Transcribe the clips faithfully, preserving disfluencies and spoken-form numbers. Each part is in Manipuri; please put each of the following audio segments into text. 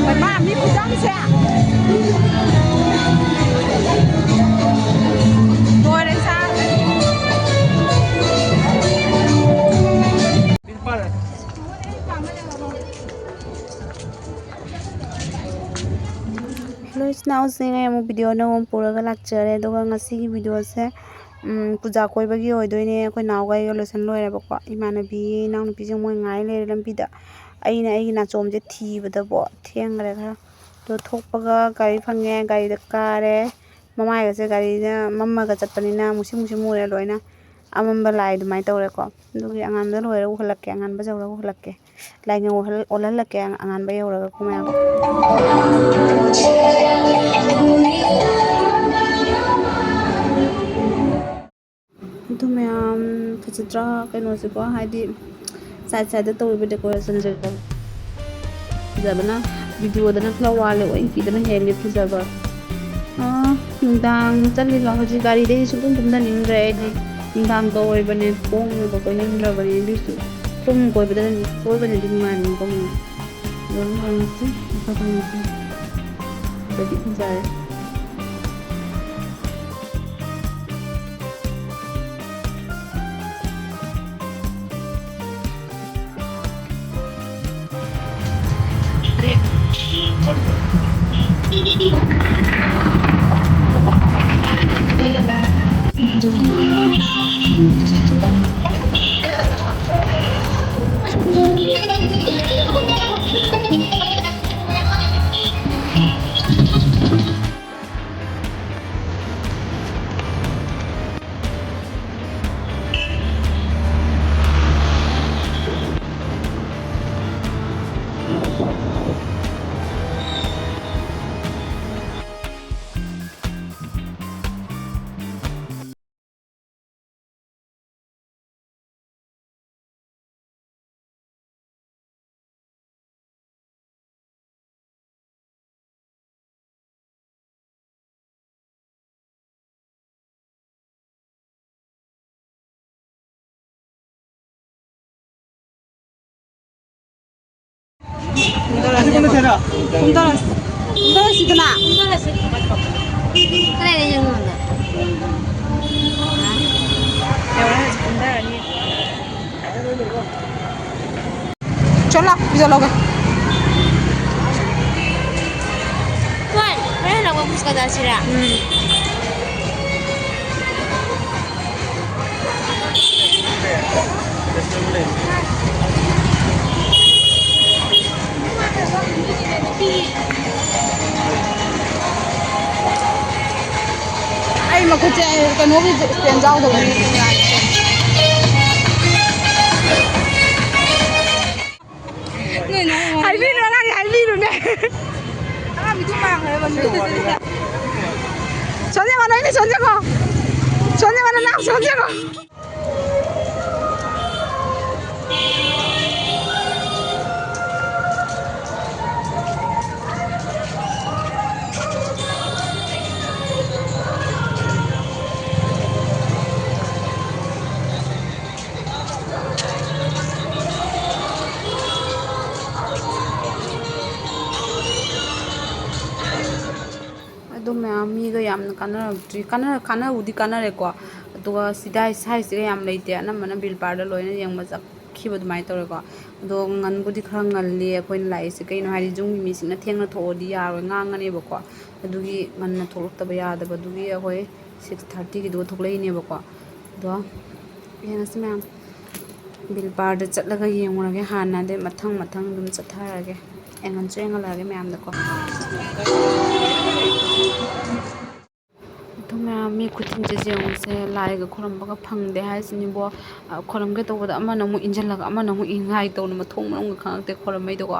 ꯃꯃꯥ, ꯃꯤ ꯈꯨꯆꯪꯁꯦ꯫ ꯂꯣꯏꯔꯦ ꯆꯥꯔꯦ꯫ ꯍꯦꯜꯂꯣ ꯏꯆꯤꯟ ꯏꯅꯥꯎꯁꯤꯡ, ꯑꯩ ꯑꯃꯨꯛ ꯚꯤꯗꯤꯑꯣ ꯑꯅꯧꯕ ꯑꯃ ꯄꯨꯔꯒ ꯂꯥꯛꯆꯔꯦ꯫ ꯑꯗꯨꯒ ꯉꯁꯤꯒꯤ ꯚꯤꯗꯤꯑꯣꯁꯦ, ꯎꯝ, ꯄꯨꯖꯥ ꯀꯣꯏꯕꯒꯤ ꯑꯣꯏꯗꯣꯏꯅꯦ꯫ ꯑꯩꯈꯣꯏ ꯅꯥꯎꯒ ꯑꯩꯒ ꯂꯣꯏꯁꯟ ꯂꯣꯏꯔꯦꯕꯀꯣ꯫ ꯏꯃꯥꯟꯅꯕꯤ ꯏꯅꯥꯎꯅꯨꯄꯤꯁꯤꯡ ꯃꯣꯏ ꯉꯥꯏ ꯂꯩꯔꯦ ꯂꯝꯕꯤꯗ꯫ ꯑꯩꯅ ꯑꯩꯒꯤ ꯅꯥꯆꯣꯝꯁꯦ ꯊꯤꯕꯗꯕꯣ ꯊꯦꯡꯈ꯭ꯔꯦ ꯈꯔ꯫ ꯑꯗꯣ ꯊꯣꯛꯄꯒ ꯒꯥꯔꯤ ꯐꯪꯉꯦ, ꯒꯥꯔꯤꯗ ꯀꯥꯔꯦ꯫ ꯃꯃꯥꯏꯒꯁꯦ ꯒꯥꯔꯤꯅ ꯃꯝꯃꯒ ꯆꯠꯄꯅꯤꯅ ꯃꯨꯁꯤꯟ ꯃꯨꯁꯤꯟ ꯃꯨꯔꯦ ꯂꯣꯏꯅ꯫ ꯑꯃꯝꯕ ꯂꯥꯏ ꯑꯗꯨꯃꯥꯏꯅ ꯇꯧꯔꯦꯀꯣ꯫ ꯑꯗꯨꯒꯤ ꯑꯉꯥꯟꯕꯗ ꯂꯣꯏꯔꯒ ꯎꯍꯜꯂꯛꯀꯦ, ꯑꯉꯥꯟꯕ ꯌꯧꯔꯒ ꯎꯍꯜꯂꯛꯀꯦ꯫ ꯂꯥꯏꯉꯧ ꯑꯣꯜꯍꯜ-, ꯑꯣꯜꯍꯜꯂꯛꯀꯦ ꯑꯉꯥꯟꯕ ꯌꯧꯔꯒꯀꯣ ꯃꯌꯥꯝ꯫ ꯑꯗꯨ ꯃꯌꯥꯝ ꯐꯖꯗ꯭ꯔꯥ ꯀꯩꯅꯣꯁꯦꯀꯣ? ꯍꯥꯏꯗꯤ side side ꯇ ꯇꯧꯔꯤꯕ decoration ꯁꯦꯀꯣ꯫ ꯐꯖꯕꯅ ꯚꯤꯗꯤꯑꯣꯗꯅ ꯈꯔ ꯋꯥꯠꯂꯦ, ꯑꯣ ꯏꯟꯀꯤꯗꯅ ꯍꯦꯜꯂꯦ ꯐꯖꯕ꯫ ꯑꯥ, ꯅꯨꯡꯗꯥꯡ ꯆꯠꯂꯤꯕ ꯍꯧꯖꯤꯛ ꯒꯥꯔꯤꯗꯩꯗꯤ ꯁꯨꯡꯇꯨꯝ ꯇꯨꯝꯊꯅꯤꯡꯗ꯭ꯔꯦ ꯑꯩꯗꯤ꯫ ꯅꯨꯡꯗꯥꯡꯒ ꯑꯣꯏꯕꯅꯦ ꯈꯣꯡꯅꯒ ꯀꯣꯏꯅꯤꯡꯗ꯭ꯔꯕꯅꯦ꯫ ꯑꯗꯨꯏꯁꯨ ꯁꯨꯝ ꯀꯣꯏꯕꯗ, ꯀꯣꯏꯕꯅꯗꯤ ꯅꯨꯡꯉꯥꯏꯕꯅꯤꯀꯣ꯫ ꯑꯗꯨꯝ ꯌꯦꯡꯉꯁꯤ, ꯃꯁꯛ ꯌꯦꯡꯉꯁꯤ꯫ ꯐꯖꯗꯤ ꯐꯖꯔꯦ꯫ ꯀꯨꯝꯊꯔꯁꯤꯗꯅ꯫ ꯀꯨꯝꯊꯔꯁꯤꯗꯅ꯫ ꯀꯗꯥꯏꯗ ꯌꯦꯡꯉꯨꯅꯣ? ꯆꯠꯂꯣ, ꯄꯤꯖꯜꯂꯣꯒ꯫ ꯍꯣꯏ, ꯍꯣꯔꯦꯟ ꯍꯜꯂꯛꯄ ꯕꯨꯁꯀ ꯆꯥꯁꯤꯔꯥ? ꯎꯝ꯫ ꯑꯩ ꯃꯈꯨꯠꯁꯦ ꯀꯩꯅꯣꯒꯤ ꯁ꯭ꯇꯦꯟ ꯌꯥꯎꯗꯕꯒꯤ꯫ ꯍꯥꯏꯕꯤꯔꯣ, ꯑꯉꯥꯡꯒꯤ ꯍꯥꯏꯕꯤꯔꯨꯅꯦ꯫ ꯑꯉꯥꯡꯒꯤꯗꯤ ꯃꯥꯡꯈ꯭ꯔꯦꯕ꯫ ꯁꯣꯟꯖꯦꯝꯃ, ꯅꯣꯏꯅꯤ ꯁꯣꯟꯖꯦꯝꯃꯣ꯫ ꯁꯣꯟꯖꯦꯝꯃ, ꯅꯅꯥꯎ ꯁꯣꯟꯖꯦꯝꯃꯣ꯫ ꯑꯗꯨ ꯃꯌꯥꯝ ꯃꯤꯗꯣ ꯌꯥꯝꯅ ꯀꯥꯟꯅꯔꯛꯇ꯭ꯔꯤ꯫ ꯀꯥꯟꯅ-, ꯀꯥꯟꯅꯕꯨꯗꯤ ꯀꯥꯟꯅꯔꯦꯀꯣ꯫ ꯑꯗꯨꯒ ꯁꯤꯗ ꯍꯥꯏ-, ꯍꯥꯏꯁꯤꯒ ꯌꯥꯝ ꯂꯩꯇꯦ꯫ ꯑꯅꯝꯕꯅ ꯕꯤꯜ ꯄꯥꯔꯗ ꯂꯣꯏꯅ ꯌꯦꯡꯕ ꯆꯠꯈꯤꯕ ꯑꯗꯨꯃꯥꯏꯅ ꯇꯧꯔꯦꯀꯣ꯫ ꯑꯗꯣ ꯉꯟꯕꯨꯗꯤ ꯈꯔ ꯉꯜꯂꯤ ꯑꯩꯈꯣꯏꯅ ꯂꯥꯛꯏꯁꯦ꯫ ꯀꯩꯅꯣ ꯍꯥꯏꯗꯤ, ꯌꯨꯝꯒꯤ ꯃꯤꯁꯤꯡꯅ ꯊꯦꯡꯅ ꯊꯣꯛꯑꯗꯤ ꯌꯥꯔꯣꯏ, ꯉꯥꯡꯉꯅꯦꯕꯀꯣ꯫ ꯑꯗꯨꯒꯤ ꯉꯟꯅ ꯊꯣꯛꯂꯛꯇꯕ ꯌꯥꯗꯕꯗꯨꯒꯤ ꯑꯩꯈꯣꯏ six thirtyꯒꯤꯗꯨꯒ ꯊꯣꯛꯂꯛꯏꯅꯦꯕꯀꯣ꯫ ꯑꯗꯣ ꯌꯦꯡꯉꯁꯤ ꯃꯌꯥꯝ꯫ ꯕꯤꯜ ꯄꯥꯔꯗ ꯆꯠꯂꯒ ꯌꯦꯡꯉꯨꯔꯒꯦ ꯍꯥꯟꯅ, ꯑꯗꯩ ꯃꯊꯪ ꯃꯊꯪ ꯑꯗꯨꯝ ꯆꯠꯊꯔꯛꯑꯒꯦ꯫ ꯌꯦꯡꯍꯟꯁꯨ ꯌꯦꯡꯍꯜꯂꯛꯑꯒꯦ ꯃꯌꯥꯝꯗꯀꯣ꯫ ꯑꯗꯨ ꯃꯌꯥꯝ ꯃꯤ ꯈꯨꯆꯤꯟꯁꯦ ꯌꯦꯡꯉꯨꯁꯦ, ꯂꯥꯏꯒ ꯈꯣꯏꯔꯝꯕꯒ ꯐꯪꯗꯦ ꯍꯥꯏꯁꯤꯅꯤꯕꯣ꯫ ꯑ, ꯈꯣꯏꯔꯝꯒꯦ ꯇꯧꯕꯗ ꯑꯃꯅ ꯑꯃꯨꯛ ꯏꯟꯁꯤꯜꯂꯒ, ꯑꯃꯅ ꯑꯃꯨꯛ ꯏꯟꯉꯥꯏ ꯇꯧꯅ ꯃꯊꯣꯡ ꯃꯔꯝꯒ ꯈꯪꯉꯛꯇꯦ ꯈꯣꯏꯔꯝꯕꯩꯗꯣꯀꯣ꯫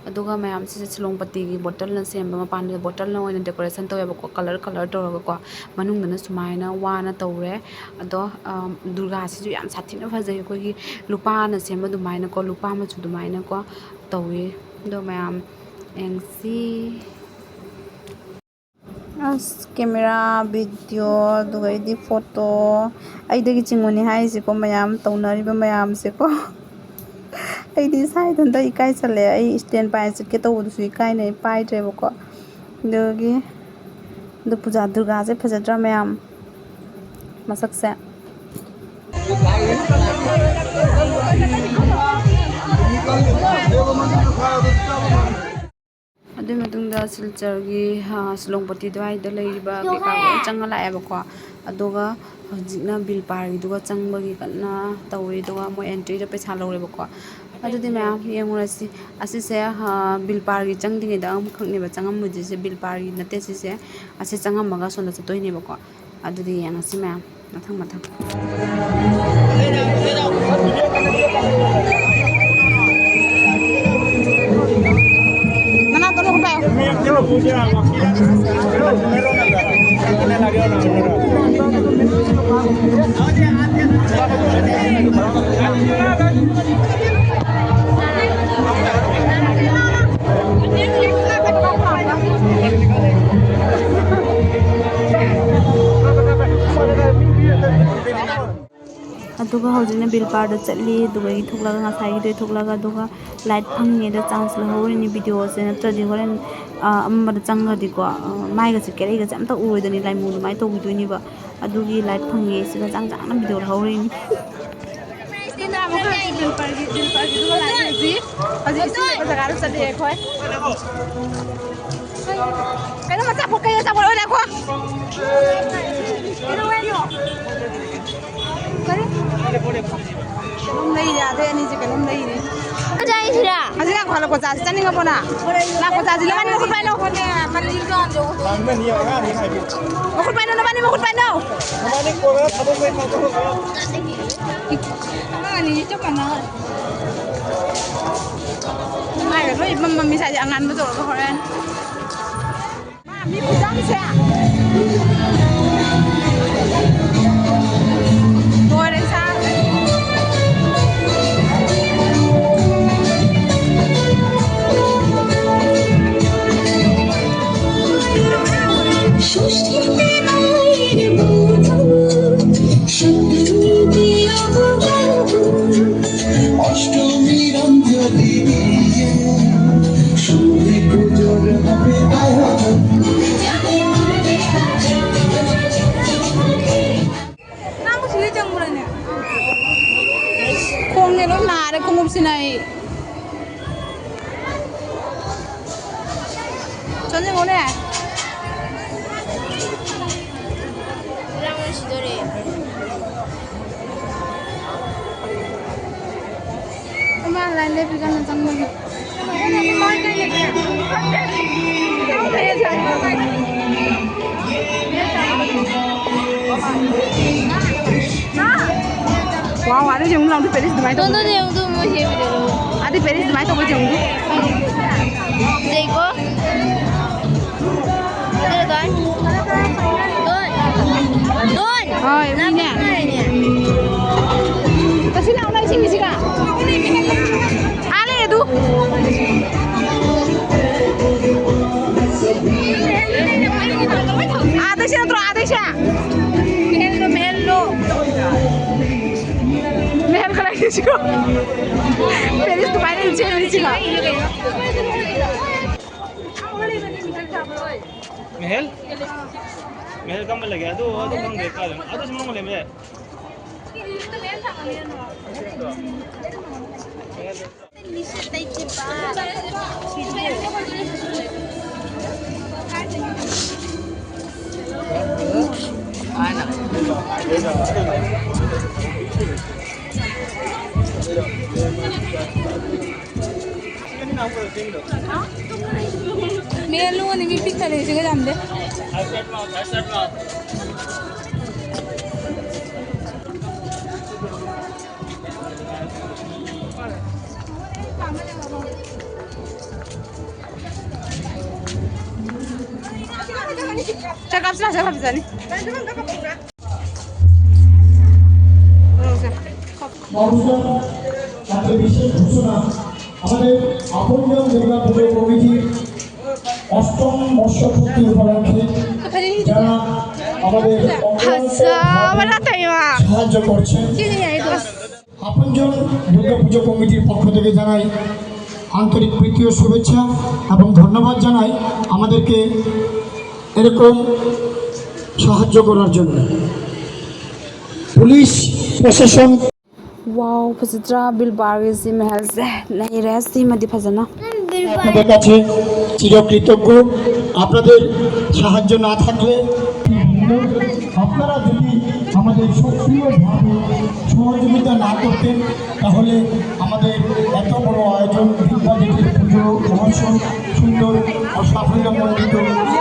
ꯑꯗꯨꯒ ꯃꯌꯥꯝꯁꯤꯁꯦ ꯁꯤꯂꯣꯡꯄꯇꯤꯒꯤ ꯕꯣꯇꯜꯅ ꯁꯦꯝꯕ, ꯃꯄꯥꯟꯗ ꯕꯣꯇꯜꯅ ꯑꯣꯏꯅ decoration ꯇꯧꯋꯦꯕꯀꯣ, colour colour ꯇꯧꯔꯒꯀꯣ꯫ ꯃꯅꯨꯡꯗꯅ ꯁꯨꯃꯥꯏꯅ ꯋꯥꯅ ꯇꯧꯔꯦ꯫ ꯑꯗꯣ, ꯑ, ꯗꯨꯔꯒꯥꯁꯤꯁꯨ ꯌꯥꯝ ꯁꯥꯊꯤꯅ ꯐꯖꯩ, ꯑꯩꯈꯣꯏꯒꯤ ꯂꯨꯄꯥꯅ ꯁꯦꯝꯕ ꯑꯗꯨꯃꯥꯏꯅꯀꯣ, ꯂꯨꯄꯥ ꯃꯆꯨ ꯑꯗꯨꯃꯥꯏꯅꯀꯣ ꯇꯧꯋꯦ꯫ ꯑꯗꯣ ꯃꯌꯥꯝ ꯌꯦꯡꯁꯤ꯫ ꯑꯁ, camera, video, ꯑꯗꯨꯒ ꯑꯩꯗꯤ photo, ꯑꯩꯗꯒꯤ ꯆꯤꯡꯕꯅꯤ ꯍꯥꯏꯔꯤꯁꯦꯀꯣ, ꯃꯌꯥꯝ ꯇꯧꯅꯔꯤꯕ ꯃꯌꯥꯝꯁꯦꯀꯣ꯫ ꯑꯩꯗꯤ ꯏꯁꯥ ꯏꯊꯟꯇ ꯏꯀꯥꯏꯁꯜꯂꯦ꯫ ꯑꯩ stand ꯄꯥꯏꯔ ꯆꯠꯀꯦ ꯇꯧꯕꯗꯨꯁꯨ ꯏꯀꯥꯏꯅ ꯑꯩ ꯄꯥꯏꯗ꯭ꯔꯦꯕꯀꯣ꯫ ꯑꯗꯨꯒꯤ ꯑꯗꯨ ꯄꯨꯖꯥ ꯗꯨꯔꯒꯥꯁꯦ ꯐꯖꯗ꯭ꯔꯥ ꯃꯌꯥꯝ? ꯃꯁꯛꯁꯦ꯫ ꯑꯗꯨꯒꯤ ꯃꯇꯨꯡꯗ ꯁꯤꯜꯆꯔꯒꯤ, ꯑ, ꯁꯤꯂꯣꯡꯄꯇꯤ ꯑꯗꯨꯋꯥꯏꯗ ꯂꯩꯔꯤꯕ ꯀꯩꯀꯥ ꯂꯣꯏ ꯆꯪꯉ ꯂꯥꯛꯑꯦꯕꯀꯣ꯫ ꯑꯗꯨꯒ ꯍꯧꯖꯤꯛꯅ ꯕꯤꯜ ꯄꯥꯔꯒꯤꯗꯨꯒ ꯆꯪꯕꯒꯤ ꯀꯟꯅ ꯇꯧꯔꯤ꯫ ꯑꯗꯨꯒ ꯃꯣꯏ entry ꯗ ꯄꯩꯁꯥ ꯂꯧꯔꯦꯕꯀꯣ꯫ ꯑꯗꯨꯗꯤ ꯃꯌꯥꯝ ꯌꯦꯡꯉꯨꯔꯁꯤ꯫ ꯑꯁꯤꯁꯦ, ꯑ, ꯕꯤꯜ ꯄꯥꯔꯒꯤ ꯆꯪꯗ꯭ꯔꯤꯉꯩꯗ ꯑꯃꯈꯛꯅꯦꯕ ꯆꯪꯉꯝꯃꯣꯏꯗꯣꯏꯁꯦ꯫ ꯕꯤꯜ ꯄꯥꯔꯒꯤ ꯅꯠꯇꯦ ꯁꯤꯁꯦ꯫ ꯑꯁꯤ ꯆꯪꯉꯝꯃꯒ ꯁꯣꯝꯗ ꯆꯠꯇꯣꯏꯅꯦꯕꯀꯣ꯫ ꯑꯗꯨꯗꯤ ꯌꯦꯡꯉꯁꯤ ꯃꯌꯥꯝ꯫ ꯃꯊꯪ ꯃꯊꯪ꯫ ꯅꯅꯥ ꯇꯣꯂꯣ ꯈꯨꯝꯕꯥꯌꯣ꯫ ꯑꯗꯨꯒ ꯍꯧꯖꯤꯛꯅ ꯕꯤꯜ ꯄꯥꯔꯗ ꯆꯠꯂꯤ꯫ ꯑꯗꯨꯗꯒꯤ ꯊꯣꯛꯂꯒ, ꯉꯁꯥꯏꯒꯤꯗꯨ ꯊꯣꯛꯂꯒ, ꯑꯗꯨꯒ ꯂꯥꯏꯠ ꯐꯪꯉꯤꯉꯩꯗ ꯆꯥꯟꯁ ꯂꯧꯍꯧꯔꯤꯅꯤ ꯚꯤꯗꯤꯑꯣꯁꯦ, ꯅꯠꯇ꯭ꯔꯗꯤ ꯍꯣꯔꯦꯟ, ꯑ, ꯑꯃꯝꯕꯗ ꯆꯪꯈ꯭ꯔꯗꯤꯀꯣ, ꯑ, ꯃꯥꯏꯒꯁꯦ ꯀꯦꯔꯩꯒꯁꯦ ꯑꯝꯇ ꯎꯔꯣꯏꯗꯣꯏꯅꯤ, ꯂꯥꯏꯃꯨ ꯑꯗꯨꯃꯥꯏꯅ ꯇꯧꯈꯤꯗꯣꯏꯅꯤꯕ꯫ ꯑꯗꯨꯒꯤ ꯂꯥꯏꯠ ꯐꯪꯉꯦ ꯁꯤꯒ ꯆꯥꯡ ꯆꯥꯡꯅ ꯚꯤꯗꯤꯑꯣ ꯂꯧꯍꯧꯔꯤꯅꯤ꯫ ꯁꯤꯅ ꯑꯃꯨꯛ ꯍꯧꯖꯤꯛ ꯕꯤꯜ ꯄꯥꯔꯒꯤ, ꯕꯤꯜ ꯄꯥꯔꯒꯤꯗꯨꯒ ꯂꯥꯛꯑꯦ ꯍꯧꯖꯤꯛ꯫ ꯍꯧꯖꯤꯛ ꯏꯁꯤꯡ ꯂꯩꯕ ꯖꯒꯥꯗ ꯆꯠꯂꯦ ꯑꯩꯈꯣꯏ꯫ ꯀꯩꯅꯣ ꯑꯆꯥꯄꯣꯠ, ꯀꯩ ꯑꯆꯥꯄꯣꯠ ꯑꯣꯏꯔꯦ? ꯉꯥꯏꯈꯣ꯫ ꯀꯩꯅꯣ ꯍꯥꯏꯅꯣ? ꯀꯔꯤ? ꯀꯩꯅꯣꯝ ꯂꯩꯔꯦ, ꯑꯇꯩ ꯑꯅꯤꯁꯦ ꯀꯩꯅꯣꯝ ꯂꯩꯔꯦ꯫ ꯆꯥꯏꯁꯤꯔꯥ? ꯍꯧꯖꯤꯛ ꯉꯥꯏꯈꯣ, ꯍꯜꯂꯛꯄ ꯆꯥꯁꯤ꯫ ꯆꯥꯅꯤꯡꯉꯕꯣ ꯅꯪ? ꯂꯥꯛꯄ ꯆꯥꯁꯤ꯫ ꯅꯕꯥꯅꯤ ꯃꯈꯨꯠ ꯄꯥꯏꯅꯧ꯫ ꯃꯈꯨꯠ ꯄꯥꯏꯅꯧ, ꯅꯕꯥꯅꯤ ꯃꯈꯨꯠ ꯄꯥꯏꯅꯧ꯫ ꯑꯉꯥꯡ ꯑꯅꯤꯁꯦ ꯆꯞ ꯃꯥꯟꯅ꯫ ꯃꯥꯏꯒ ꯂꯣꯏ ꯃꯝ ꯃꯝꯃꯤ ꯁ꯭ꯋꯥꯏꯁꯦ ꯑꯉꯥꯟꯕ ꯇꯧꯔꯒ ꯍꯣꯔꯦꯟ꯫ ꯃꯥ ꯃꯤ ꯈꯨꯌꯥꯝꯁꯦ꯫ ꯂꯣꯏꯔꯦ ꯏꯁꯥ꯫ ꯂꯣꯏ ꯅꯥꯔꯦ ꯈꯣꯡꯎꯞꯁꯤꯅ ꯑꯩ꯫ ꯆꯠꯅꯤꯡꯉꯣꯅꯦ꯫ ꯏꯃꯥ ꯂꯥꯏꯟ ꯂꯦꯞꯄꯤꯀꯥꯟꯗ ꯆꯪꯕꯒꯤ꯫ ꯋꯥꯎ, ꯑꯗꯨ ꯌꯦꯡꯉꯨ ꯂꯥꯎ, ꯑꯗꯨ ꯄꯦꯔꯤꯁ ꯑꯗꯨꯃꯥꯏꯅ ꯇꯧꯕ꯫ ꯅꯣꯏ ꯌꯦꯡꯉꯨ, ꯃꯣꯏ ꯌꯦꯡꯉꯨ꯫ ꯑꯗꯨ ꯄꯦꯔꯤꯁ ꯑꯗꯨꯃꯥꯏꯅ ꯇꯧꯕ ꯌꯦꯡꯉꯨ꯫ ꯂꯩꯀꯣ꯫ ꯗꯣꯟ꯫ ꯗꯣꯟ꯫ ꯍꯣꯏ, ꯃꯤꯅꯦ꯫ ꯇꯁꯤ ꯂꯥꯎ, ꯂꯩ ꯁꯤꯡꯁꯤꯒ꯫ ꯑꯥ, ꯂꯩ ꯑꯗꯨ꯫ ꯑꯥꯗꯩꯁꯦ ꯅꯠꯇ꯭ꯔꯣ, ꯑꯥꯗꯩꯁꯦ? ꯃꯦꯍꯦꯜꯂꯣ, ꯃꯦꯍꯦꯜꯂꯣ꯫ ꯃꯦꯍꯦꯜ ꯀꯗꯥꯏꯗꯩꯁꯤꯒ? ꯄꯦꯔꯤꯁ ꯗꯨꯕꯥꯏꯗ ꯆꯦꯜꯂꯤꯁꯤꯒ꯫ ꯃꯦꯍꯦꯜ? ꯃꯦꯍꯦꯜ ꯀꯝꯕ ꯂꯩꯒꯦ? ꯑꯗꯨ, ꯑꯗꯨ ꯈꯪꯗꯦ, ꯀꯥꯏꯗꯅꯣ? ꯑꯗꯨ ꯁꯨꯝ ꯂꯩꯃꯦ꯫ ꯃꯦꯜꯂꯨꯒꯅꯤ ꯃꯤ ꯄꯤꯛ ꯊꯜꯂꯦ ꯁꯤꯒ ꯌꯥꯝꯗꯦ꯫ ꯆꯥꯛ ꯀꯥꯞꯁꯤꯂꯥ, ꯆꯥꯛ ꯀꯥꯞꯁꯤꯂꯥꯅꯤ꯫ ꯃꯍোৎসব একটা বিশেষ ঘোষণা। আমাদের আপনজন দুর্গা পুজো কমিটির অষ্টম বর্ষপূর্তি উপলক্ষে যারা আমাদের অক্লান্ত সাহায্য করছেন, আপনজন দুর্গা পুজো কমিটির পক্ষ থেকে জানাই আন্তরিক প্রীতি ও শুভেচ্ছা এবং ধন্যবাদ জানাই আমাদেরকে এরকম সাহায্য করার জন্য। পুলিশ প্রশাসন ꯋꯥꯎ, ꯐꯖꯗ꯭ꯔꯥ? ꯕꯤꯜ ꯕꯥꯔꯒꯤ ꯁꯤ ꯃꯍꯜꯁꯦ ꯅꯩꯔꯦ꯫ ꯁꯤꯃꯗꯤ ꯐꯖꯅ। আপনাদের কাছে চিরকৃতজ্ঞ। আপনাদের সাহায্য না থাকলে আপনারা যদি আমাদের সক্রিয়ভাবে সহযোগিতা না করতেন, তাহলে আমাদের এত বড় আয়োজন, বিদ্যাপীঠের পুজো, মহোৎসব সুন্দর ও সাফল্যমণ্ডিত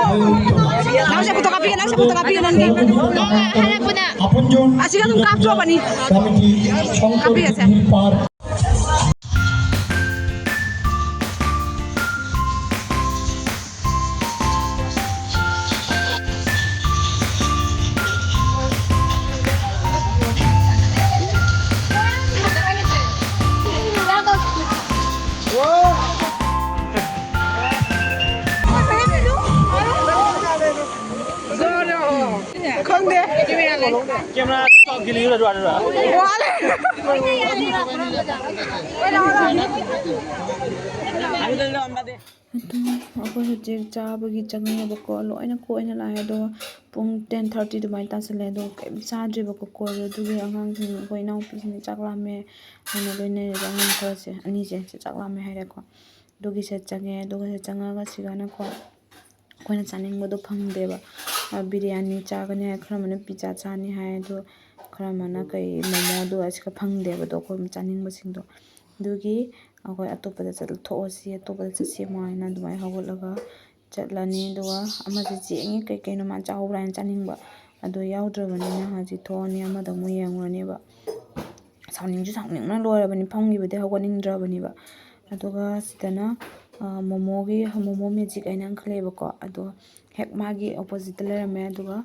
হয়ে উঠত না। Nang siya photocopy ka, nang siya photocopy ka, nang. সহযোগিতা কামনা করে আপনজন Asiga nung kapso ba ni? Committee Shankar Copy আছে। কুটির পার্ক ꯈꯪꯗꯦ꯫ Camera ꯆꯥꯎ ꯈꯤꯜꯂꯤꯔ ꯑꯗꯨ ꯑꯗꯨꯔ? ꯋꯥꯂꯦ꯫ ꯑꯗꯨ ꯑꯩꯈꯣꯏ ꯍꯧꯖꯤꯛ ꯆꯥꯕꯒꯤ ꯆꯪꯉꯦꯕꯀꯣ, ꯂꯣꯏꯅ ꯀꯣꯏꯅ ꯂꯥꯛꯑꯦ꯫ ꯑꯗꯣ ꯄꯨꯡ ten thirty ꯑꯗꯨꯃꯥꯏꯅ ꯇꯥꯁꯜꯂꯦ꯫ ꯑꯗꯣ ꯀꯩꯝ ꯆꯥꯗ꯭ꯔꯤꯕꯀꯣ ꯀꯣꯏꯕ꯫ ꯑꯗꯨꯒꯤ ꯑꯉꯥꯡꯁꯤꯡ, ꯑꯩꯈꯣꯏ ꯏꯅꯥꯎꯄꯤꯁꯤꯡ ꯆꯥꯛ ꯂꯥꯝꯃꯦ ꯍꯥꯏꯅ ꯂꯣꯏꯅꯔꯤꯕ ꯑꯉꯥꯡ ꯈꯔꯁꯦ, ꯑꯅꯤꯁꯦ ꯁꯤ ꯆꯥꯛ ꯂꯥꯝꯃꯦ ꯍꯥꯏꯔꯦꯀꯣ꯫ ꯑꯗꯨꯒꯤ ꯁꯤꯗ ꯆꯪꯉꯦ꯫ ꯑꯗꯨꯒ ꯁꯤꯗ ꯆꯪꯉꯒ ꯁꯤꯗꯅꯀꯣ ꯑꯩꯈꯣꯏꯅ ꯆꯥꯅꯤꯡꯕꯗꯣ ꯐꯪꯗꯦꯕ꯫ ꯑ, ꯕꯤꯔꯌꯥꯅꯤ ꯆꯥꯒꯅꯤ ꯍꯥꯏ, ꯈꯔ ꯑꯃꯅ ꯄꯤꯖꯥ ꯆꯥꯅꯤ ꯍꯥꯏ, ꯑꯗꯣ ꯈꯔ ꯑꯃꯅ ꯀꯩ ꯃꯣꯃꯣꯗꯣ ꯑꯁꯤꯒ ꯐꯪꯗꯦꯕ꯫ ꯑꯗꯣ ꯑꯩꯈꯣꯏ ꯆꯥꯅꯤꯡꯕꯁꯤꯡꯗꯣ ꯑꯗꯨꯒꯤ ꯑꯩꯈꯣꯏ ꯑꯇꯣꯞꯄꯗ ꯆꯠꯊꯣꯛꯑꯁꯤ, ꯑꯇꯣꯞꯄꯗ ꯆꯠꯁꯤ ꯑꯃꯨꯛ ꯍꯥꯏꯅ ꯑꯗꯨꯃꯥꯏꯅ ꯍꯧꯒꯠꯂꯒ ꯆꯠꯂꯅꯤ꯫ ꯑꯗꯨꯒ ꯑꯃꯁꯦ ꯆꯦꯡꯉꯤ, ꯀꯩ ꯀꯩꯅꯣ ꯃꯥꯅ ꯆꯥꯍꯧꯕ꯭ꯔꯥ ꯍꯥꯏꯅ ꯆꯥꯅꯤꯡꯕ꯫ ꯑꯗꯣ ꯌꯥꯎꯗ꯭ꯔꯕꯅꯤꯅ ꯍꯧꯖꯤꯛ ꯊꯣꯛꯑꯅꯤ, ꯑꯃꯗ ꯑꯃꯨꯛ ꯌꯦꯡꯉꯨꯔꯅꯦꯕ꯫ ꯁꯥꯎꯅꯤꯡꯁꯨ ꯁꯥꯎꯅꯤꯡꯕꯅ ꯂꯣꯏꯔꯕꯅꯤ, ꯐꯝꯈꯤꯕꯗꯩ ꯍꯧꯒꯠꯅꯤꯡꯗ꯭ꯔꯕꯅꯦꯕ꯫ ꯑꯗꯨꯒ ꯁꯤꯗꯅ, ꯑ, ꯃꯣꯃꯣꯒꯤ, ꯃꯣꯃꯣ ꯃꯦꯖꯤꯛ ꯍꯥꯏꯅ ꯑꯃ ꯈꯜꯂꯛꯑꯦꯕꯀꯣ꯫ ꯑꯗꯣ ꯍꯦꯛ ꯃꯥꯒꯤ ꯑꯣꯄꯣꯖꯤꯠꯇ ꯂꯩꯔꯝꯃꯦ꯫ ꯑꯗꯨꯒ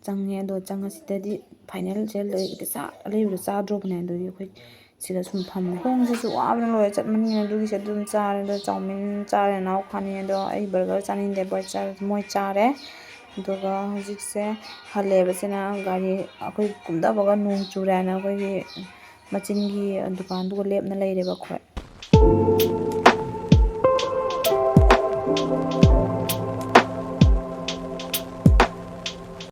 ꯆꯪꯉꯦ꯫ ꯑꯗꯣ ꯆꯪꯉꯁꯤꯗꯗꯤ ꯐꯥꯏꯅꯦꯜꯁꯦ ꯂꯩ-, ꯆꯥ-, ꯑꯔꯩꯕꯗꯣ ꯆꯥꯗ꯭ꯔꯣꯕꯅꯦ꯫ ꯑꯗꯨꯒꯤ ꯑꯩꯈꯣꯏ ꯁꯤꯗ ꯁꯨꯝ ꯐꯝꯃꯦ꯫ ꯈꯣꯡꯁꯤꯁꯨ ꯋꯥꯕꯅ ꯂꯣꯏꯔꯦ ꯆꯠꯃꯟꯒꯤꯅ꯫ ꯑꯗꯨꯒꯤꯁꯨ ꯑꯗꯨꯝ ꯆꯥꯔꯦ꯫ ꯑꯗꯣ ꯆꯥꯎꯃꯤꯟ ꯆꯥꯔꯦ, ꯏꯅꯥꯎꯄꯥꯅꯤ꯫ ꯑꯗꯣ ꯑꯩ ꯕꯔꯒꯔ ꯆꯥꯅꯤꯡꯗꯦ, ꯕꯔꯒꯔ ꯆꯥꯔꯦ, ꯃꯣꯏ ꯆꯥꯔꯦ꯫ ꯑꯗꯨꯒ ꯍꯧꯖꯤꯛꯁꯦ ꯍꯜꯂꯦꯕ꯫ ꯁꯤꯅ ꯒꯥꯔꯤ ꯑꯩꯈꯣꯏ ꯀꯨꯝꯊꯕꯒ ꯅꯣꯡ ꯆꯨꯔꯦꯅ ꯑꯩꯈꯣꯏꯒꯤ ꯃꯆꯤꯟꯒꯤ ꯗꯨꯀꯥꯟꯗꯨꯒ ꯂꯦꯞꯅ ꯂꯩꯔꯦꯕ ꯑꯩꯈꯣꯏ꯫